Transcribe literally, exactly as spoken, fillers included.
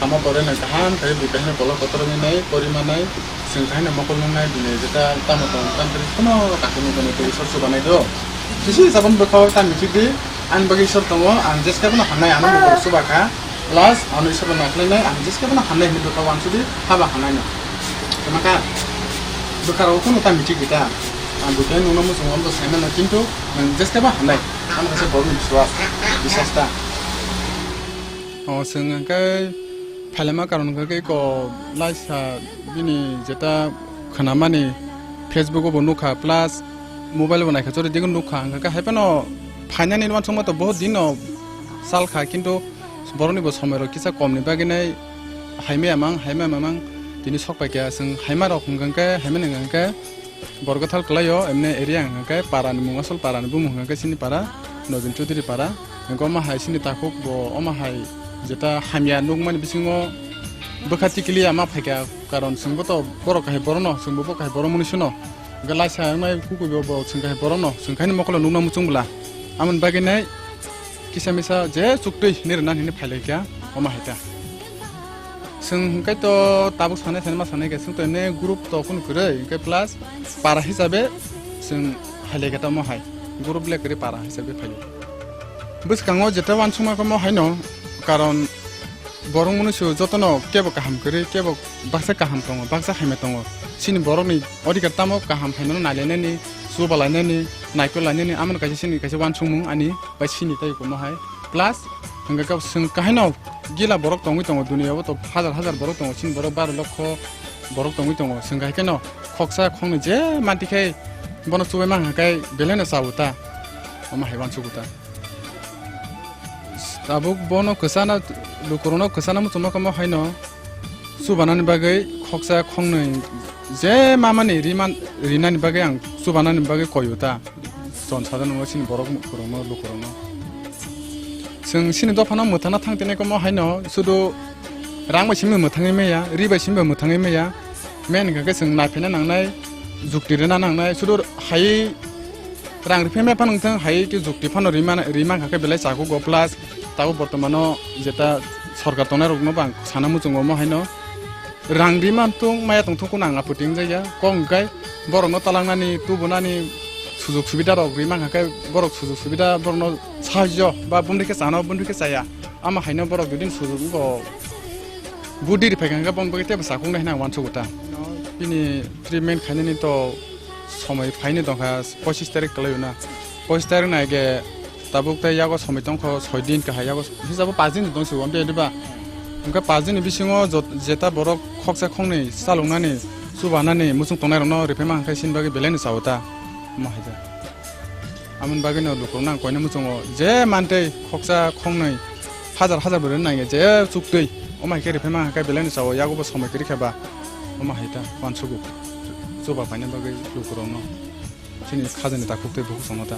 Sama pore no kaham khe bwtwi no kolok kotor wngwi nai porimanai. Chwng khe haino mokol nungnai bini jeta tamo tong tamo twi phano kakini bini twi Isor chubanai do. Sisi sabon bwkhao ta michik di, ani bagwi Isor tongo, ang jeskhe bono hamnai, ano mokol chuba kha. Plus ano Isor bai nakhlainai, ang jeskhe bono hamnai hinwi bwkhao uansudi, haba hamnai no. Tama kha bwkha rok phano ta michik di ta. Ang bwtwi nungno muchungo, amtwi saimano, kintu nwng jeskhe bo hamnai. Ano kaisa borokni biswas, biswas ta. O, chwng hwnkhe phailama karon hwnkhe eko laisa bini jeta khwnamani Facebook o bo nukha, plus mobile bo naikha chori digini nukha, hwnkhe hai phano phainani uansukma to bahut din no salkha, kintu borokni bo somoi rok kisa kom ni bagwi nai haimaya mang, haimaya mang tini sok paikha. Chwng haima rok hwnkhe, haimani hwnkhe, Borok thal kwlaio, emne area hwnkha khe para ni mung, asol para ni bumung hwnkha khe chini para Nobin Chowdhury para. Hwnkhe omo hai chini takhuk bo omo hai jeta hamya nukmani bisingo bwkha tikiliya ma phaikha, karon chwngbo to borok kahai borok no, chwngbo bo kahai borok mwnwi sino. Hwnkhe laisa wngnai kukui bo, bo chwng kahai borok no, chwng khaini mokolo nukna muchung bwla. Amoni bagwi nai kisa misa je chuktwi hinwi rwna hinwi phailaikha omo hai ta. Chwng hwnkhe to tabuk sanai sanai ma sanai khe chwng to ene group to kunu kwrwi, hwnkhe plus para hisabe chwng hailai khe tamo hai group le kwrwi para hisabe phaio. Bwskango jeta uansukma khe mo haino, karon borok mwnwi su jotono kebo kaham kwrwi, kebo baksa kaham tongo, baksa hamya tongo. Chini borokni odhikar tamo kaham hamyano nailainani, chubalainani, naikolainani, amoni kaisa chini kaisa uansukmung ani bai sini tei kumo hai. Plus hwnkhe khe chwng kahaino gila borok tongwi tongo, duniyao to hajar hajar borok tongo, chini borok baro lokho borok tongwi tongo. Chwng hai kheno khoksa khoknwi je manti khe bono chubai mankha khe belai no chao ta, omo hai uansugo ta. Tabuk bono kwchana, lukurokno kwchana muchungma kamo haino chubanani bagwi khoksa khoknwi je mamani riman, rinani bagwi ang chubanani bagwi koyo ta. Chon sajaknai chini borok kwrwngno, lukurokno. Chwng chini dophano mwthangna thang tini komo haino sudu rang bai simi mwthangwi maya, ri bai simi mwthangwi maya. Main hwnkha khe chwng naiphaina nangnai, jukti rwna nangnai. Sudu hai rang rwphai maya phano wngthang, hai khe jukti phano rima, rima hwnkha khe belai chakugo, plus tabuk bortomano jeta sorkar tongnai rokno bo ang sana muchungo omo haino. Rang rima tung maya tongthok khe nang aphuti wngjakya. Kok hwnkhe borokno talangnani, tubunani sujok subida rok rima hwnkha khe borok sujok subida borokno sahajyo ba bumdi khe chano, bumdi khe chaya. Ama haino borok jodi sujok wngkha, budi rwphai kha hwnkhe bono bagwi teibo chakung nai hinwi ang uansugo ta. Bini treatment khainani to Somoi phaini tongkha pochis tarik kwlaiyo na. Pochis tarik nai khe tabuk tei yago somoi tongkho soi din kahai yago hisabo paanch din tong sibo amte diba. Hwnkhe paanch din ni bisingo jot-, jeta borok khoksa khongnwi chaloknani, chubanani muchung tongnairokno riphaima hwnkhe sini bagwi belai no chao ta. Omo hai ta. Amoni bagwino lukurokno ang koina muchungo je mantwi khoksa khongnwi hajar hajar bo rwna nangya je chuktwi. Omo hai khe riphaima hwnkhe belai no chao yago bo somoi kwrwi khe ba. Omo hai ta uansukgo. Chuba paina bagwi lukurokno. Chini khajani takhuk tei bukhuk songno ta.